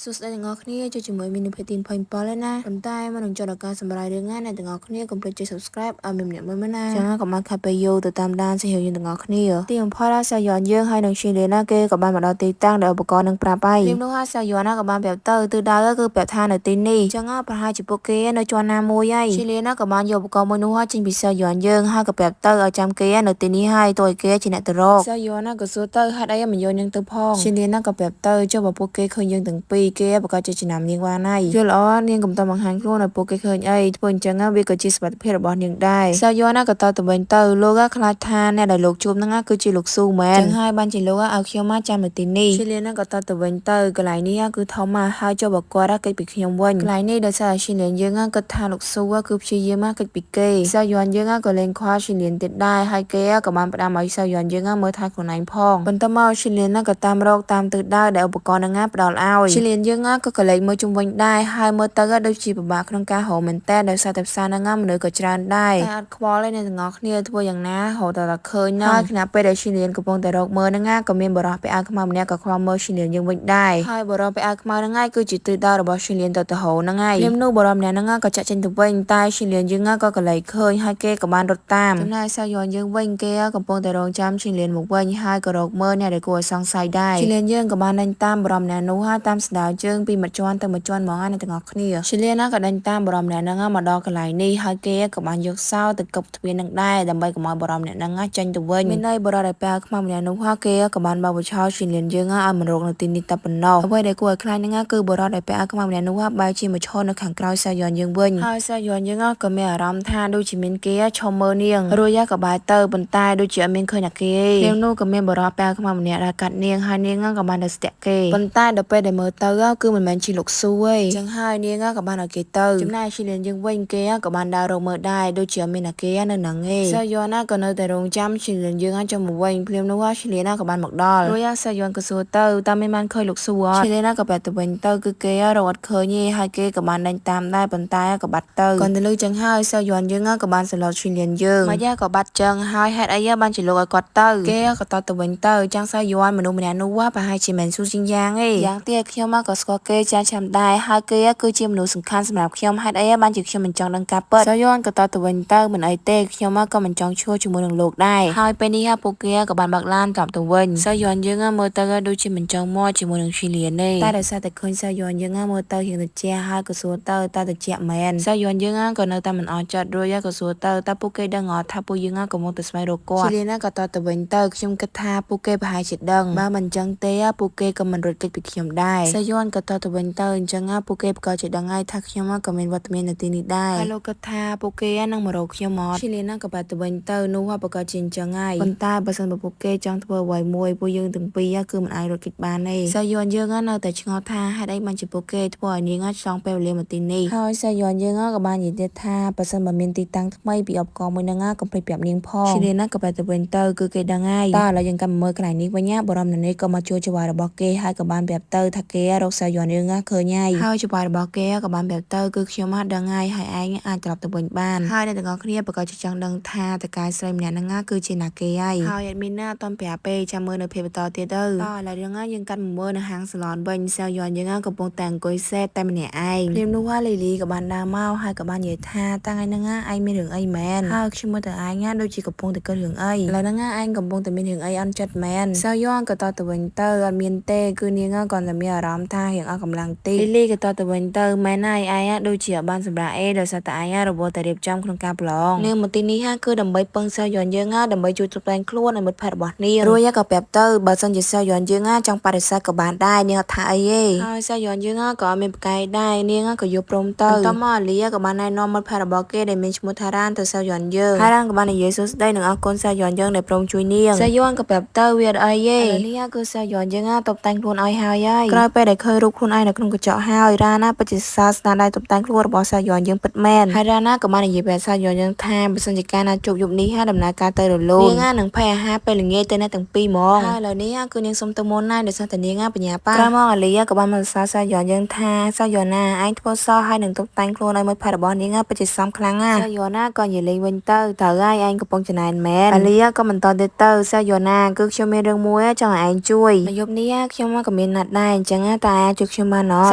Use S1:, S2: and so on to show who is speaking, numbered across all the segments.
S1: សួស្តីទាំងអស់គ្នាជួបជាមួយមីនីភេទី27ហើយណាប៉ុន្តែមុននឹងចូលដល់ការសម្រាយរឿងណាអ្នកទាំងអស់គ្នាកុំភ្លេចចុច Subscribe ឲ្យមានម្នាក់មួយមកណាចឹងកុំឲ្យខាត់ពេលយូរទៅតាមដានសាច់រឿងយើងទាំងអស់គ្នាទីបំផុតសាយ័នយើងហើយនឹងឈីលីណាគេក៏បានមកដល់ទីតាំងដែលឧបករណ៍នឹងប្រាប់ហើយពីនោះហើយសាយ័នណាក៏បានប្រាប់ទៅទិសដៅគឺប្រាប់ថានៅទីនេះចឹងប្រហែលជាពួកគេនៅជាន់ណាមួយហើយឈីលីណាក៏បានយកឧបករណ៍មួយនោះចេញពីសាយ័នយើងហើយក៏ប្រាប់ទៅឲ្យចាំគេនៅទីនេះហើយតើគេជាអ្នកទៅរកសាយ័នណាក៏សួរទៅហេតុអីមិនយកនាងទៅផងឈីលីណាក៏ប្រាប់ទៅចុះបើពួកគេឃើញយើងទាំងពីរគេប្រកាសជាចំណាំនាងបានហើយយល់ល្អនាងកុំតបង្ហាញខ្លួនឲ្យពួកគេឃើញអីធ្វើអញ្ចឹងវាក៏ជាសុវត្ថិភាពរបស់នាងដែរសាយ័នណាក៏តទៅវិញទៅលោកខ្លាចថាអ្នកដែលលោកជួបហ្នឹងគឺជាលោកស៊ូមែនចឹងហើយបានជាលោកឲ្យខ្ញុំមកចាំនៅទីនេះឈីលៀនក៏តទៅវិញទៅកន្លែងនេះគឺធំមកហើយចុះបើគាត់គេចពីខ្ញុំវិញកន្លែងនេះដោយសារឈីលៀនយើងគិតថាលោកស៊ូគឺព្យាយាមគេចពីគេសាយ័នយើងក៏លេងខ្វល់ឈីលៀនទៀតដែរហើយគេក៏បានផ្ដាំឲ្យសាយ័នយើងមើលថែខ្លួនឯងផងបន្ទាប់មកឈីលៀនក៏តាមរកតាមទិសដៅដែលឧបករណ៍ហ្នឹងផ្ដល់ឲ្យឈីលៀនយើងក៏កលេចមើលជុំវិញដែរហើយមើលទៅដូចជាពិបាកក្នុងការរកមែនតើដោយសារតែផ្សារហ្នឹងមនុស្សក៏ច្រើនដែរតែអត់ខ្វល់ទេអ្នកទាំងអស់គ្នាធ្វើយ៉ាងណារហូតដល់ឃើញហ្នឹងហើយខណៈពេលដែលឈីលៀនកំពុងតែរកមើលហ្នឹងក៏មានបរិះពាក់អាវខ្មៅម្នាក់ក៏ខ្វល់មើលឈីលៀនយើងវិញដែរហើយបរិះពាក់អាវខ្មៅហ្នឹងឯងគឺជាទិសដៅរបស់ឈីលៀនទៅទៅហៅហ្នឹងឯងភ្លាមនោះបរិះម្នាក់ហ្នឹងក៏ចាក់ចេញទៅវិញតែឈីលៀនយើងក៏កលេចឃើញហើយគេក៏បានរត់តាមចំណែកសាយ័នយើងវិញគេកំពុងតែរងចាំឈីលៀនមកវិញហើយក៏រកមើលអ្នកដែលគួរឲ្យសង្ស័យដែរឈីលៀនយើងក៏បានដេញតាមបរិះម្នាក់នោះហើយតាមស្ដារជើងពីមួយជាន់ទៅមួយជាន់ហ្មងណាអ្នកទាំងអស់គ្នាឈីលៀនក៏ដេញតាមបរិះម្នាក់ហ្នឹងមកដល់កន្លែងនេះហើយគេក៏បានយកសោទៅគប់ទ្វារនឹងដែរដើម្បីកុំឲ្យបរិះម្នាក់ហ្នឹងចេញទៅវិញមានន័យបរិះដែលពាក់ខ្មៅម្នាក់នោះហើយគេក៏បានបើកបញ្ឆោឈីលៀនយើងឲ្យមករកនៅទីនេះតែប៉ុណ្ណោះអ្វីដែលគួរឲ្យខ្លាចហ្នឹងគឺបរិះដែលពាក់ខ្មៅម្នាក់នោះបែរជាមកឈរនៅខាងក្រោយសាយ័នយើងវិញហើយសាយ័នយើងក៏មានអារម្មណ៍ថាដូចជាមានគេឈរមើលនាងរួចក៏បែរទៅប៉ុន្តែដូចជាអត់មានឃើញអាគេទេនាងនោះក៏មានបរិះពាក់ខ្មៅម្នាក់ដែលកាត់នាងហើយនាងក៏បានទៅស្ទាក់គេប៉ុន្តែដល់ពេលដែលមើលទៅគឺមិនមែនជាលោកស៊ូទេចឹងហើយនាងក៏បានឲ្យគេទៅចំណែកឈីលៀនយើងវិញគេក៏បានដើររកមើលដែរដូចជាមានអាគេនៅហ្នឹងឯងសាយ័នក៏នៅតែរងចាំឈីលៀនយើងចាំមកវិញភ្លាមនោះឈីលៀនក៏បានមកដល់រួចសាយ័នក៏សួរទៅតើមានបានឃើញលោកស៊ូអត់ឈីលៀនក៏ប្រាប់ទៅវិញទៅគឺគេរកអត់ឃើញទេហើយគេក៏បានដេញតាមដែរប៉ុន្តែក៏បាត់ទៅគាត់ទៅលឺចឹងហើយសាយ័នយើងក៏បានសឡុតឈីលៀនយើងមកយ៉ាក៏បាត់ចឹងហើយហេតុអីបានជាលោកឲ្យគាត់ទៅគេក៏តទៅវិញទៅចាំងសាយ័នមនុស្សម្នាក់នោះប្រហែលជាមិនស៊ូជាងយ៉ាងទេយ៉ាងទៀតខ្ញុំក៏ស្គាល់គេចាស់ចាំដែរហើយគេគឺជាមនុស្សសំខាន់សម្រាប់ខ្ញុំហេតុអីបានជាខ្ញុំមិនចង់ដឹងការពិតសាយ័នក៏តទៅវិញទៅមិនអីទេខ្ញុំក៏មិនចង់ឈួរជាមួយនឹងលោកដែរហើយពេលនេះពួកគេក៏បានបើកឡានត្រឡប់ទៅវិញសាយ័នយើងមើលទៅដូចជាមិនចង់មកជាមួយនឹងឈីលៀនទេតែដោយសារតែឃើញសាយ័នយើងមើលទៅរៀងត្រជាក់ហើយក៏សួរទៅតើត្រជាក់មែនសាយ័នយើងក៏នៅតែមិនអស់ចិត្តរួចក៏សួរទៅតើពួកគេដឹងអត់ថាពួកយើងកំពុងតែស្វែងរកគាត់ឈីលៀនក៏តទៅវិញទៅខ្ញុំគិតថាពួកគេប្រហែលជាដឹងបើមិនចឹងទេពួកគេក៏មិនរត់គេចពីខ្ញុំដែរសាយ័នក៏តទៅវិញទៅអញ្ចឹងពួកគេក៏ជាដឹងហើយថាខ្ញុំក៏មានវត្តមាននៅទីនេះដែរហើយលោកគិតថាពួកគេនឹងមករកខ្ញុំអត់ឈីលៀនក៏បែរទៅវិញទៅនោះប្រកាសជាអញ្ចឹងហើយប៉ុន្តែបើសិនបើពួកគេចង់ធ្វើអ្វីមួយពួកយើងទាំងពីរគឺមិនអាចរត់គេចបានទេសាយ័នយើងនៅតែឆ្ងល់ថាហេតុអីបានជាពួកគេធ្វើឲ្យនាងឆ្លងពេលវេលាមកទីនេះហើយសាយ័នយើងក៏បាននិយាយទៀតថាបើសិនបើមានទីតាំងថ្មីពីឧបករណ៍មួយហ្នឹងកុំភ្លេចប្រាប់នាងផងឈីលៀនក៏បែរទៅវិញទៅគឺគេដឹងហើយតើឥឡូវយើងកាន់មើលកន្លែងនេះវិញណាបរមនេះក៏មកជួចវារបស់គេហើយក៏បានប្រាប់ទៅថាគេរកសាយ័នយើងឃើញហើយហើយចវារបស់គេក៏បានប្រាប់ទៅគឺខ្ញុំអត់ដឹងហើយហើយឯងអាចត្រឡប់ទៅវិញបានហើយអ្នកទាំងអស់គ្នាប្រកាសជាចង់ដឹងថាតកាយស្រីម្នាក់ហ្នឹងគឺជាណាគេហើយហើយអត់មានណាអត់ប្រាប់ទេចាំមើលនៅភាពបន្តទៀតទៅតឥឡូវរឿងយើងកាត់មកមើលនៅហាងសាឡនវិញសាយ័នយើងកំពុងតែអង្គុយសេតតែម្នាក់ឯងភ្លាមនោះលីលីក៏បានដើរមកហើយក៏បាននិយាយថាតាំងឯហ្នឹងឯងមានរឿងអីមែនហើយខ្ញុំមើលទៅឯងដូចជាកំពុងតែគិតរឿងអីឥឡូវហ្នឹងឯងកំពុងតែមានរឿងអីអន់ចិត្តមែនសាយ័នក៏តទៅវិញទៅអត់មានទេគឺនាងគាត់តែមានអារម្មណ៍ថារៀងអស់កម្លាំងតិចលីលីក៏តទៅវិញទៅមែនហើយឯងដូចជាបានសម្រាប់អេដោយសារតែឯងរវល់តែរៀបចំក្នុងការប្រឡងនាងមកទីនេះគឺដើម្បីពឹងសាយ័នយើងដើម្បីជួយតុបតែងខ្លួនឲ្យមិត្តភក្តិរបស់នាងរួចក៏ប្រាប់ទៅបើសិនជាសាយ័នយើងចង់បដិសេធក៏បានដែរនាងអត់ថាអីទេហើយសាយ័នយើងក៏អត់មានប្រកែកដែរនាងក៏យកព្រមទៅបន្តមកអាលីក៏បានណែនាំមិត្តភក្តិរបស់គេដែលមានឈ្មោះថារ៉ានទៅសាយ័នយើងហើយរ៉ានក៏បាននិយាយសួស្តីនិងអរគុណសាយ័នយើងដែលព្រមជួយនាងសាយ័នក៏ប្រាប់ទៅវាអត់អីទេឥឡូវនេះគឺសាយ័នយើងតុបតែងខ្លួនឲ្យហើយហើយក្រោយពេលដែលឃើញរូបខ្លួនឯងនៅក្នុងកញ្ចក់ហើយរ៉ាណាពិតជាសរសើរស្នាដៃតុបតែងខ្លួនរបស់សាយ័នយើងពិតមែនហើយរ៉ាណាក៏បាននិយាយប្រាប់សាយ័នយើងថាបើសិនជាការណាជួបយប់នេះហើយដំណើរការទៅរលូននាងនឹងភ័យអាហារពេលល្ងាចទៅអ្នកទាំងពីរហ្មងហើយឥឡូវនេះគឺនាងសុំទៅមុនណាដោយសារតែនាងបញ្ញាប៉ាក្រោយមកអាលីក៏បានមកសរសើរសាយ័នយើងថាសាយ័នណាឯងធ្វើសោះហើយនឹងតុបតែងខ្លួនឲ្យមិត្តភក្តិរបស់នាងពិតជាសមខ្លាំងណាស់សាយ័នណាក៏និយាយលេងវិញទៅត្រូវហើយឯងកំពុងចំណែនមែនអាលីក៏បន្តទៀតទៅសាយ័នណាគឺខ្ញុំមានរឿងមួយចង់ឲ្យឯងជួយយប់នេះខ្ញុំក៏មានណាត់ដែរអញ្ចឹងតើ តែជួយខ្ញុំបានអត់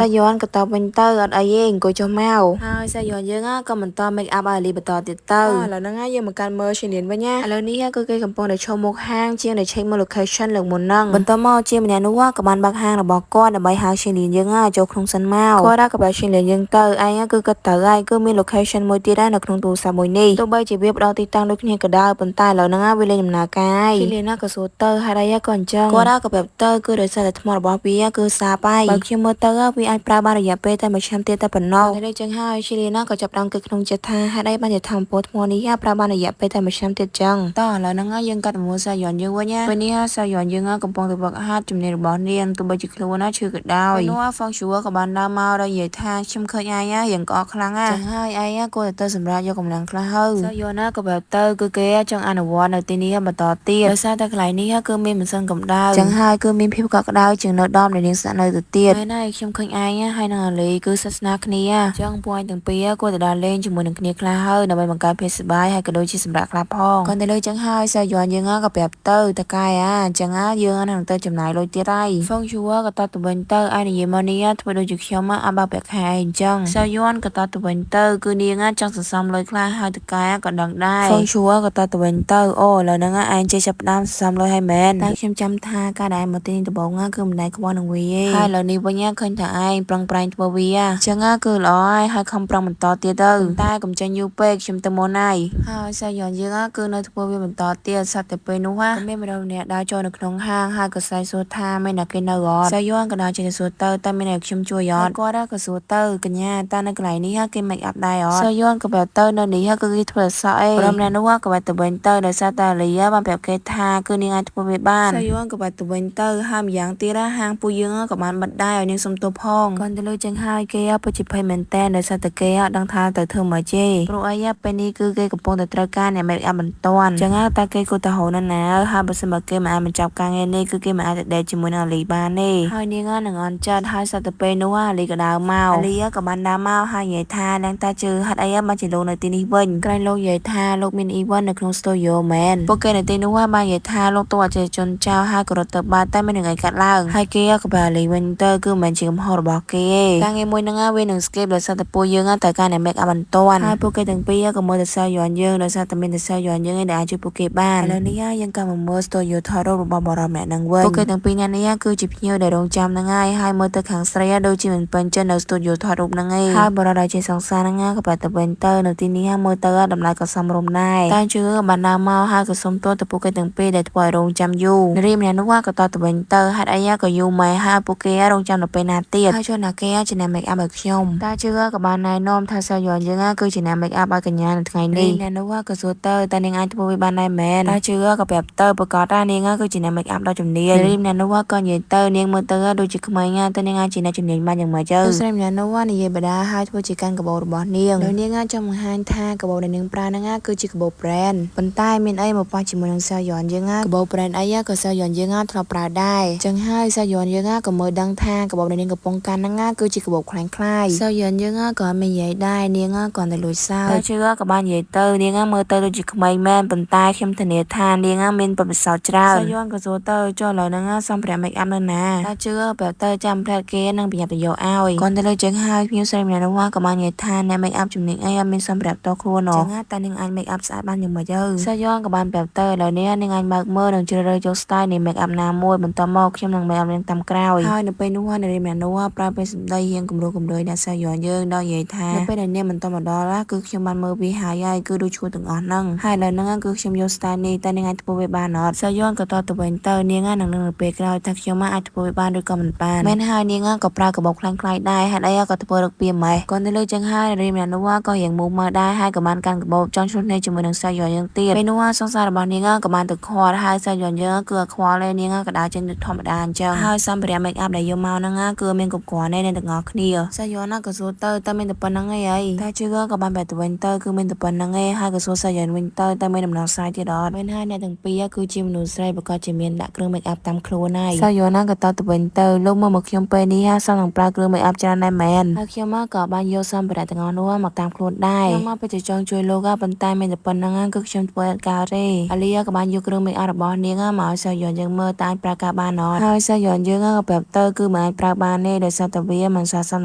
S1: សាយ័នក៏តបវិញទៅអត់អីទេអង្គុយចុះមកហើយសាយ័នយើងក៏បន្ត make up ឲ្យអាលីបន្តទៀតទៅឥឡូវហ្នឹងយើងមកកាន់មើលឈីលៀនវិញណាឥឡូវនេះគឺគេកំពុងតែឈរមុខហាងជាងដែលឆែកមើល location លើកមុនហ្នឹងបន្តមកជាម្នាក់នោះក៏បានបើកហាងរបស់គាត់ដើម្បីហៅឈីលៀនយើងចូលក្នុងសិនមកគាត់ក៏បែរឈីលៀនយើងទៅឯងគឺគាត់ទៅហើយគឺមាន location មួយទៀតដែរនៅក្នុងទូរស័ព្ទមួយនេះទោះបីជាវាផ្ដល់ទីតាំងដូចគ្នាក៏ដោយប៉ុន្តែឥឡូវហ្នឹងវាលេងដំណើរការឈីលៀនក៏សួរទៅហេតុអីក៏អញ្ចឹងគាត់ក៏ប្រាប់ទៅគឺដោយសារតែថ្មរបស់វាគឺសាបហើយបើខ្ញុំមើលទៅវាអាចប្រើបានរយៈពេលតែមួយឆ្នាំទៀតតែប៉ុណ្ណោះតែដូចចឹងហើយឈីលៀនក៏ចាប់ដើមគិតក្នុងចិត្តថាហេតុអីបានជាធម្មពលថ្មនេះប្រើបានរយៈពេលតែមួយឆ្នាំទៀតចឹងតោះឥឡូវហ្នឹងយើងកាត់មកសាយ័នយើងវិញណាពេលនេះសាយ័នយើងកំពុងតែវឹកហាត់ជំនាញរបស់នាងទោះបីជាខ្លួនណាឈឺក៏ដោយពេលនោះហ្វុងឈូក៏បានដើរមកដោយនិយាយថាខ្ញុំឃើញឯងរៀងក្អកខ្លាំងណាចឹងហើយឯងគួរតែទៅសម្រាប់យកកម្លាំងខ្លះហើយសាយ័នណាក៏ប្រាប់ទៅគឺគេចង់អនុវត្តនៅទីនេះបន្តទៀតដោយសារតែកន្លែងនេះគឺមានម៉ាស៊ីនកម្ដៅចឹងហើយគឺមានភាពកក់ក្ដៅជាងនៅដមដែលនាងស្នាក់នៅទៅទៀតហើយណាខ្ញុំឃើញឯងហើយនឹងអាលីគឺសាសនាគ្នាចឹងពួកឯងទាំងពីរគួរតែដើរលេងជាមួយនឹងគ្នាខ្លះហើយដើម្បីបង្កើតភាពសប្បាយហើយក៏ដូចជាសម្រាប់ខ្លះផងគាត់ទៅលើចឹងហើយសាយ័នយើងក៏ប្រាប់ទៅតកែអាចឹងយើងនឹងទៅចំណាយលុយទៀតហើយហ្វុងឈួក៏តទៅវិញទៅឯនិយាយមកនេះធ្វើដូចជាខ្ញុំអត់បើប្រាក់ខែអញ្ចឹងសាយ័នក៏តទៅវិញទៅគឺនាងចង់សន្សំលុយខ្លះហើយតកែក៏ដឹងដែរហ្វុងឈួក៏តទៅវិញទៅអូឥឡូវហ្នឹងឯងចេះចាប់ផ្ដើមសន្សំលុយហើយមែនតែខ្ញុំចាំថាការដែលមកទីនេះដំបូងគឺមិនដែលខ្វល់នឹងវាទេហើយឥឡូវនេះវិញឃើញថាឯងប្រឹងប្រែងធ្វើវាអញ្ចឹងគឺល្អហើយហើយខំប្រឹងបន្តទៀតទៅតែកុំចេញយូរពេកខ្ញុំទៅមុនហើយហើយសាយ័នយើងគឺនៅធ្វើវាបន្តទៀតសត្វតែពេលនោះក៏មានមនុស្សម្នាក់ដើរចូលនៅក្នុងហាងហើយក៏ស្រែកសួរថាមានអ្នកគេនៅអត់សាយ័នក៏ដើរចេញទៅសួរទៅតែមានអ្នកខ្ញុំជួយអត់គាត់ក៏សួរទៅកញ្ញាតើនៅកន្លែងនេះគេ make up ដែរអត់សាយ័នក៏ប្រាប់ទៅនៅនេះគឺគេធ្វើអសក់ឯងព្រមអ្នកនោះក៏បែរទៅវិញទៅដោយសារតែលីបានប្រាប់គេថាគឺនាងអាចធ្វើវាបានសាយ័នក៏បែរទៅវិញទៅហើយម្យ៉ាងទៀតហាងពួកយើងក៏បានបិទដែរឲ្យនាងសុំទោសផងគាត់ទៅលើចឹងហើយគេពិតជាភ័យមែនតើដោយសារតែគេអត់ដឹងថាទៅធ្វើមកទេព្រោះអីពេលនេះគឺគេកំពុងតែត្រូវការអ្នក make up បន្ទាន់ចឹងតែគេគួរតែហៅនៅណាហើយបើសិនបើគេមិនអាចបញ្ចប់ការងារនេះគឺគេមិនអាចទៅដេកជាមួយនឹងអាលីបានទេហើយនាងនឹងអន់ចិត្តហើយសត្វទៅពេលនោះអាលីក៏ដើរមកអាលីក៏បានដើរមកហើយនិយាយថានាងតាជឿហេតុអីបានជាលោកនៅទីនេះវិញក្រែងលោកនិយាយថាលោកមាន event នៅក្នុង studio មែនពួកគេនៅទីនោះបាននិយាយថាលោកតួអតិថិជនចោលហើយក៏រត់ទៅបាត់តែមាននឹងអីកាត់ឡើងហើយគេក៏ប្រាប់អាលីវិញទៅគឺមិនមែនជាកំហុសរបស់គេទេការងារមួយហ្នឹងវានឹង skip ដោយសារតែពួកយើងត្រូវការអ្នក make up បន្ទាន់ហើយពួកគេទាំងពីរក៏មើលទៅសាយ័នយើងដោយសារតែមានតែសាយ័នយើងឯងដែលអាចជួយពួកគេបានឥឡូវនេះយើងក៏មកមើល studio ថតរូបរបស់បរិមម្នាក់ហ្នឹងវិញពួកគេទាំងពីរនាក់នេះគឺជាភ្ញៀវដែលរងចាំហ្នឹងហើយហើយមើលទៅខាងស្រីដូចជាមិនពេញចិត្តនៅ studio ថតរូបហ្នឹងឯងហើយបរិដែលជាសង្សារហ្នឹងក៏បែរទៅវិញទៅនៅទីនេះមើលទៅតម្លៃក៏សមរម្យដែរតែជឿក៏បានដើរមកហើយក៏សុំទោសទៅពួកគេទាំងពីរដែលធ្វើឲ្យរងចាំយូរនារីម្នាក់នោះក៏តទៅវិញទៅហេតុអីក៏យូរម៉ែហើយពួកគេរងចាំដល់ពេលណាទៀតហើយជនណាគេជាអ្នក make up ឲ្យខ្ញុំតែជឿក៏បានណែនាំថាសាយ័នយើងគឺជាអ្នក make up ឲ្យកញ្ញានៅថ្ងៃនេះអ្នកនោះក៏សួរទៅតើនាងអាចធ្វើវាបានដែរមែនតែជឿក៏ប្រាប់ទៅប្រកាសថានាងគឺជាអ្នក make up ដ៏ជំនាញនារីម្នាក់នោះក៏និយាយទៅនាងមើលទៅដូចជាក្មេងតែនាងអាចជាអ្នកជំនាញបានយ៉ាងម៉េចទៅស្រីម្នាក់នោះនិយាយបដាហើយធ្វើជាកាន់កាបូបរបស់នាងដោយនាងចង់បង្ហាញថាកាបូបដែលនាងប្រើហ្នឹងគឺជាកាបូប brand ប៉ុន្តែមានអីមកប៉ះជាមួយនឹងសាយ័នយើងកាបូប brand អីក៏សាយ័នយើងធ្លាប់ប្រើដែរចឹងហើយសាយ័នយើងក៏មើលដឹងថាកាបូបដែលនាងកំពុងកាន់ហ្នឹងគឺជាកាបូបក្លែងក្លាយសាយ័នយើងក៏មិននិយាយដែរនាងគ្រាន់តែលួចសើចតែជឿក៏បាននិយាយទៅនាងមើលទៅដូចជាក្មេងមែនប៉ុន្តែខ្ញុំធានាថានាងមានបទពិសោធន៍ច្រើនសាយ័នក៏សួរទៅចុះឥឡូវហ្នឹងសម្ភារៈ make up នៅណាតែជឿប្រាប់ទៅចាំផ្លែតគេនឹងប្រញាប់ទៅយកឲ្យគាត់ទៅលើចឹងហើយភ្ញៀវស្រីម្នាក់នោះក៏បាននិយាយថាអ្នក make up ជំនាញអីអត់មានសម្ភារៈផ្ទាល់ខ្លួនចឹងតែនាងអាច make up ស្អាតបានយ៉ាងម៉េចទៅសាយ័នក៏បានប្រាប់ទៅឥឡូវនេះនាងអាចបើកមើលនិងជ្រើសរើសយក style នៃ make up ណាមួយបន្ទាប់មកខ្ញុំនឹង make up នាងតាមក្រោយហើយនៅពេលនោះនារីម្នាក់នោះប្រើពេលសម្ដីរៀងគំរោះគំរើយដល់សាយ័នយើងដល់និយាយថានៅពេលដែលនាងមិនតមកដល់គឺខ្ញុំបានមើលវាហើយហើយគឺដូចឈួតទាំងអស់ហ្នឹងហើយឥឡូវហ្នឹងគឺខ្ញុំយក style នេះតែនាងអាចធ្វើវាបានអត់សាយ័នក៏តទៅវិញទៅនាងនឹងនឹងនៅពេលក្រោយថាខ្ញុំអាចធ្វើវាបានឬក៏មិនបានមែនហើយនាងក៏ប្រើកាបូបខ្លាំងខ្លាយដែរហេតុអីក៏ធ្វើរកពីម៉េះគាត់ទៅលើចឹងហើយនារីម្នាក់នោះក៏រៀងមូមើដែរហើយក៏បានកាន់កាបូបចង់ឆ្លោះគ្នាជាមួយនឹងសាយ័នយើងទៀតពេលនោះសង្សាររបស់នាងក៏បានទៅខាត់ហើយសាយ័នយើងគឺខ្វល់ទេនាងក៏ដើរចេញដូចធម្មតាអញ្ចឹងហើយសម្ភារៈ make up ដែលយកមកហ្នឹងគឺមានគ្រប់គ្រាន់ទេអ្នកទាំងអស់គ្នាសាយ័នក៏សួរទៅតែមានតែប៉ុណ្្នឹងឯងអីតែជឿក៏បានបែរទៅវិញទៅគឺមានតែប៉ុណ្្នឹងឯងហើយក៏សួរសាយ័នវិញទៅតែមានដំណោះស្រាយទៀតអត់មែនហើយអ្នកទាំងពីរគឺជាមនុស្សស្រីប្រកាសជាមានដាក់គ្រឿង make up តាមខ្លួនហើយសាយ័នក៏តទៅវិញទៅលោកមើលមកខ្ញុំពេលនេះសមនឹងប្រើគ្រឿង make up ច្រើនដែរមែនហើយខ្ញុំក៏បានយកសម្ភារៈទាំងអស់នោះមកតាមខ្លួនដែរខ្ញុំមកពិតជាចង់ជួយលោកប៉ុន្តែមានតែប៉ុណ្្នឹងគឺខ្ញុំធ្វើអត់កើតទេអាលីក៏បានយកគ្រឿង make up របស់នាងមកឲ្យសាយ័នយើងមើលតើអាចប្រើការបានអត់ហើយសាយ័នយើងក៏ប្រាប់ទៅគឺ មិនអាចប្រើបានទេដោយសារតែវាមិនស័ក្តិសម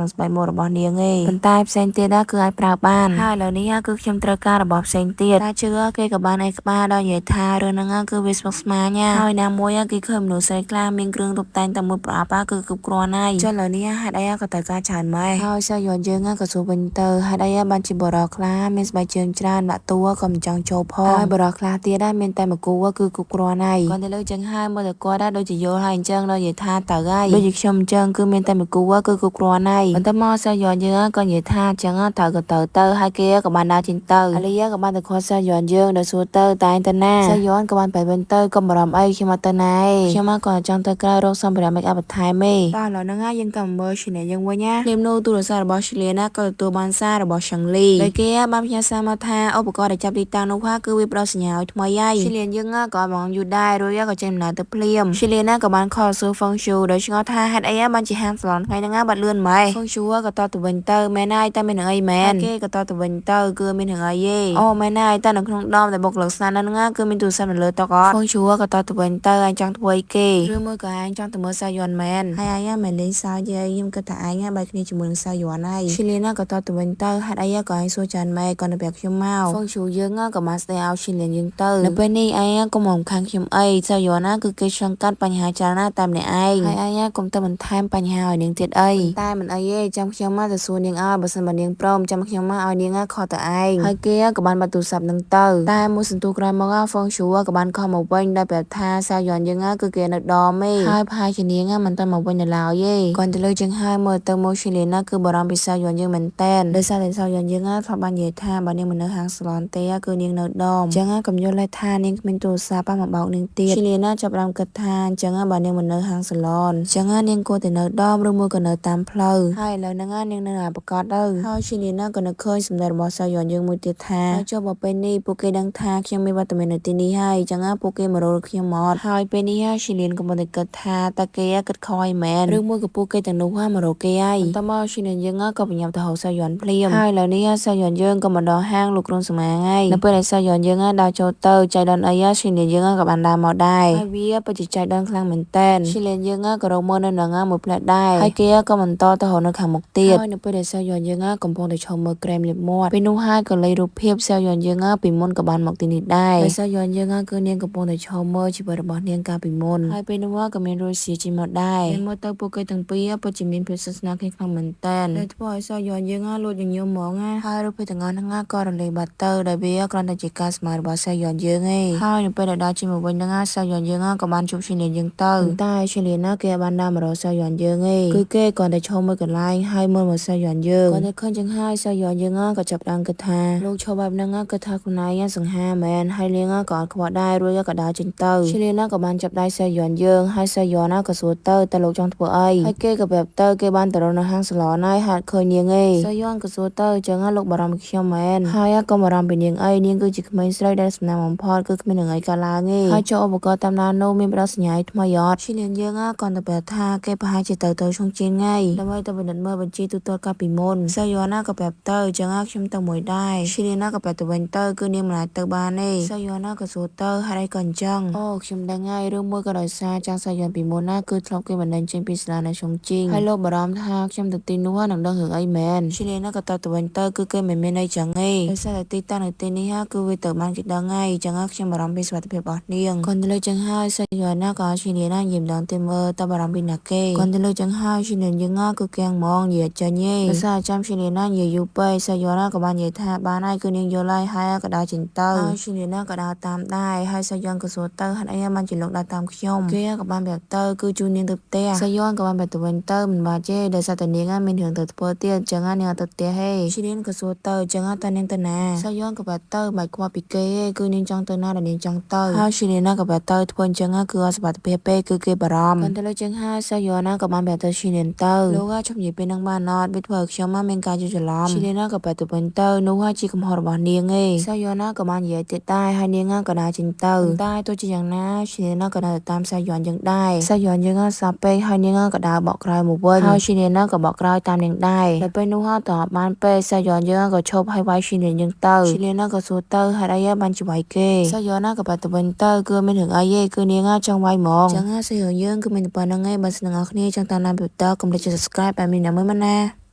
S1: នឹងស្បែកមុខរបស់នាងទេប៉ុន្តែផ្សេងទៀតគឺអាចប្រើបានហើយឥឡូវនេះគឺខ្ញុំត្រូវការរបស់ផ្សេងទៀតតែជឿគេក៏បានឲ្យក្បាលដល់និយាយថារឿងហ្នឹងគឺវាស្មុគស្មាញហើយណាមួយគេឃើញមនុស្សស្រីខ្លះមានគ្រឿងតុបតែងតែមួយប្រអប់គឺគ្រប់គ្រាន់ហើយចុះឥឡូវនេះហេតុអីក៏ត្រូវការច្រើនម៉េះហើយសាយ័នយើងក៏សួរវិញទៅហេតុអីបានជាបរិសខ្លះមានស្បែកជើងច្រើនដាក់តួក៏មិនចង់ចូលផងហើយបរិសខ្លះទៀតមានតែមួយគូគឺគ្រប់គ្រាន់ហើយគាត់ទៅលើចឹងហើយមើលតែគាត់ដូចជាយល់ហើយអញ្ចឹងដល់និយាយថាទៅហើយដូចជាខ្ញុំអញ្ចឹងគឺមានតែមួយគូគឺគ្រប់គ្រាន់ហើយបន្ទាប់មកសាយ័នយើងក៏និយាយថាអញ្ចឹងត្រូវក៏ទៅទៅហើយគេក៏បានដើរចេញទៅអាលីយ៉ាក៏បានទៅខត់សាយ័នយើងដល់សួរទៅតែទៅណាសាយ័នក៏បានបែបវិញទៅកុំបារម្ភអីខ្ញុំអត់ទៅណាឯងខ្ញុំក៏ចង់ទៅក្រៅរកសម្ភារៈ make up បន្ថែមឯងតោះឥឡូវហ្នឹងយើងក៏មើល channel យើងវិញណាភ្លាមនោះទូរស័ព្ទរបស់ឈ្លាណាក៏ទទួលបានសាររបស់ឆឹងលីដោយគេបានផ្ញើសារមកថាឧបករណ៍ដែលចាប់ទីតាំងនោះគឺវាផ្ដល់សញ្ញាឲ្យថ្មីហើយឈ្លានយើងក៏បងយូរដែររួចក៏ចេញដំណើរទៅភ្លាមឈ្លានណាក៏បានខលសួរហ្វឹងឈូដោយឆ្ងល់ថាហេតុអីបានជាហាងសាឡនថ្ងៃហ្នឹងបាត់លឿនម៉េះហ្វឹងឈូក៏តបទៅវិញទៅមែនហើយតែមានរឿងអីមែនគេក៏តបទៅវិញទៅគឺមានរឿងអីទេអូមែនហើយតែនៅក្នុងដមដែលបុគ្គលិកស្នាក់នៅហ្នឹងគឺមានទូរស័ព្ទនៅលើតុអត់ហ្វឹងឈូក៏តបទៅវិញទៅឯងចង់ធ្វើអីគេឬមួយក៏ឯងចង់ទៅមើលសាយ័នមែនហើយឯងមិនលេងសើចទេខ្ញុំគិតថាឯងបែកគ្នាជាមួយនឹងសាយ័នហើយឈីលីណាក៏តបទៅវិញទៅហេតុអីក៏ឯងសួរច្រើនម៉ែក៏នៅប្រាប់ខ្ញុំមកហ្វឹងឈូយើងក៏បានស្ដីឲ្យឈីលីនយើងទៅនៅពេលនេះឯងកុំរំខានខ្ញុំអីសាយ័នណាគឺគេឆ្លងកាត់បញ្ហាច្រើនណាស់តាមអ្នកឯងហើយឯងកុំទៅបន្ថែមបញ្ហាឲ្យនាងទៀតអីតែមិនអីទេចាំខ្ញុំមកទៅសួរនាងឲ្យបើសិនបើនាងព្រមចាំខ្ញុំមកឲ្យនាងខកទៅឯងហើយគេក៏បានបាត់ទូរស័ព្ទនឹងទៅតែមួយសន្ទុះក្រោយមកហ្វឹងឈូក៏បានខំមកវិញដោយប្រាប់ថាសាយ័នយើងគឺគេនៅដមឯងហើយប្រហែលជានាងមិនតមកវិញនៅឡើយទេគាត់ទៅលើជាងហើយមើលទៅមកឈីលីណាគឺបារម្ភពីសាយ័នយើងមែនតែនដោយសារតែសាយ័នយើងធ្លាប់បាននិយាយថាបើនាងមិននៅហាងសាឡនទេគឺនាងនៅដមអញ្ចឹងកុំយល់ថានាងគ្មានទូរស័ព្ទមកបោកនាងទៀតឈីលីណាចាប់ផ្ដើមគិតថាអញ្ចឹងបើនាងមិននៅហាងសាឡនអញ្ចឹងនាងគួរតែនៅដមឬមួយក៏នៅតាមផ្លូវហើយឥឡូវហ្នឹងនាងនៅអាប្រកាសទៅហើយឈីលីណាក៏នៅឃើញសម្ដីរបស់សាយ័នយើងមួយទៀតថាហើយចុះបើពេលនេះពួកគេដឹងថាខ្ញុំមានវត្តមាននៅទីនេះហើយអញ្ចឹងពួកគេមករកខ្ញុំមកហើយពេលនេះឈីលៀនក៏មិនได้គិតថាតើគេគិតខុសហើយមែនឬមួយក៏ពួកគេទាំងនោះមករកគេហើយតមកឈីលៀនយើងក៏បញ្ញាប់ទៅហៅសាយ័នភ្លាមហើយឥឡូវនេះសាយ័នយើងក៏មកដល់ហាងលោកគ្រូសមាហើយនៅពេលដែលសាយ័នយើងដើរចូលទៅចៃដន្យអីឈីលៀនយើងក៏បានដើរមកដែរហើយវាពិតជាចៃដន្យខ្លាំងមែនតើឈីលៀនយើងក៏រកមើលនៅនឹងមួយផ្លែដែរហើយគេក៏បន្តទៅរកនៅខាងមុខទៀតហើយនៅពេលដែលសាយ័នយើងកំពុងតែឈរមើលក្រែមលាបមាត់ពេលនោះហើយក៏លេរូបភាពសាយ័នយើងពីមុនក៏បានមកទីនេះដែរហើយសាយ័នយើងគឺនាងកំពុងតែឈរមើលជីវិតរបស់នាងកាលពីមុនហើយពេលនោះក៏មានរយសៀចេញមកដែរពេលមើលទៅពួកគេទាំងពីរពិតជាមានភាពស្និទ្ធស្នាលគ្នាខ្លាំងមែនតើដែលធ្វើឲ្យសាយ័នយើងលួចញញឹមហ្មងហើយរូបភាពទាំងអស់ហ្នឹងក៏រលាយបាត់ទៅដែលវាគ្រាន់តែជាការស្មានរបស់សាយ័នយើងឯងហើយនៅពេលដែលដល់ជិះមកវិញហ្នឹងសាយ័នយើងក៏បានជួបឈីលៀនយើងទៅតែឈីលៀនណាគេបានដើរមករកសាយ័នយើងឯងគឺគេគ្រាន់តែឈរមួយកន្លែងហើយមើលមកសាយ័នយើងគាត់តែឃើញចឹងហើយសាយ័នយើងក៏ចាប់ដើមគិតថាលោកឈរបែបហ្នឹងគិតថាខ្លួនឯងសង្ហាមែនហើយលៀងក៏អត់ខ្វល់ដែររួចក៏ដើរចេញទៅឈីលៀនក៏បានចាប់ដៃសាយ័នយើងហើយសាយ័នក៏សួរទៅតើលោកចង់ធ្វើអីហើយគេក៏ប្រាប់ទៅគេបានទៅរកនៅហាងសាឡនហើយហាត់ឃើញនាងឯងសាយ័នក៏សួរទៅចឹងលោកបារម្ភពីខ្ញុំមែនហើយក៏បារម្ភពីនាងអីនាងគឺជាក្មេងស្រីដែលសំណាងបំផុតគឺគ្មាននឹងអីកើតឡើងទេហើយចូលឧបករណ៍តាមដាននោះមានផ្ដល់សញ្ញាថ្មីអត់ឈីលៀនយើងក៏ទៅប្រាប់ថាគេប្រហែលជាទៅទៅឈុងជាងថ្ងៃដើម្បីទៅពិនិត្យមើលបញ្ជីទូទាត់កាលពីមុនសាយ័នក៏ប្រាប់ទៅចឹងខ្ញុំទៅមួយដែរឈីលៀនក៏ប្រាប់ទៅវិញទៅគឺនាងមិនអាចទៅបានទេសាយ័នក៏សួរទៅហេតុអីក៏អញ្ចឹងអូខ្ញុំដឹងហើយឬមួយក៏ដោយសារចាងសាយ័នពីមុនណាគឺធ្លាប់គេបណ្ដេញចេញពីសាលានៅឈុងជីងហើយលោកបារម្ភថាខ្ញុំទៅទីនោះនឹងដឹងរឿងអីមែនឈីលៀនក៏តបទៅវិញទៅគឺគេមិនមានអីចឹងទេដោយសារតែទីតាំងនៅទីនេះគឺវាទៅបានគេដឹងហើយចឹងខ្ញុំបារម្ភពីសុវត្ថិភាពរបស់នាងគាត់ទៅលើចឹងហើយសាយ័នណាក៏ឈីលៀនណានិយាយម្ដងទៀតមើលតើបារម្ភពីណាគេគាត់ទៅលើចឹងហើយឈីលៀនយើងគឺកៀងហ្មងនិយាយចាញ់ទេដោយសារចាំឈីលៀនណានិយាយយូរពេកសាយ័នណាក៏បាននិយាយថាបានហើយគឺនាងយល់ហើយហើយក៏ដើរចេញទៅហើយឈីលៀនណាក៏ដើរតាមដែរហើយសាយ័នក៏សួរទៅហេតុអីបានជាលោកដើរតាមខ្ញុំគេក៏បានប្រាប់ទៅគឺជូននាងទៅផ្ទះសាយ័នក៏បានប្រាប់ទៅវិញទៅមិនបាច់ទេដោយសារតែនាងមានរឿងទៅធ្វើទៀតចឹងនាងទៅផ្ទះហេឈីលៀនក៏សួរទៅចឹងតើនាងទៅណាសាយ័នក៏ប្រាប់ទៅមិនខ្វល់ពីគេទេគឺនាងចង់ទៅណាដែលនាងចង់ទៅហើយឈីលៀនក៏ប្រាប់ទៅធ្វើអញ្ចឹងគឺអត់សុវត្ថិភាពពេកគឺគេបារម្ភគាត់ទៅលើចឹងហើយសាយ័នក៏បានប្រាប់ទៅឈីលៀនទៅលោកជប់និយាយពេលហ្នឹងបានអត់វាធ្វើឲ្យខ្ញុំមានការយល់ច្រឡំឈីលៀនក៏ប្រាប់ទៅវិញទៅនោះហើយជាកំហុសរបស់នាងឯងសាយ័នក៏បាននិយាយទៀតដែរហើយនាងក៏ដើរចេញទៅតែទោះជាយ៉ាងណាឈីលៀនក៏នៅតាមសាយ័នយើងដែរសាយ័នយើងស្លាប់ពេកហើយនាងក៏ដើរបកក្រោយមកវិញហើយឈីលៀនក៏បកក្រោយតាមនាងដែរដល់ពេលនោះតើបានពេលសាយ័នយើងក៏ឈប់ឲ្យវាយឈីលៀនយើងទៅឈីលៀនក៏សួរទៅហេតុអីបានជាវាយគេសាយ័នក៏ប្រាប់ទៅវិញទៅគឺមានរឿងអីទេគឺនាងចង់វាយហ្មងចឹងសាយ័នយើងគឺមានតែប៉ុណ្្នឹងឯងបើស្ន ទាំងអស់គ្នាចង់តាមដានបន្តកុំភ្លេចចុច Subscribe ឲ្យមានអ្នកមួយមកណា។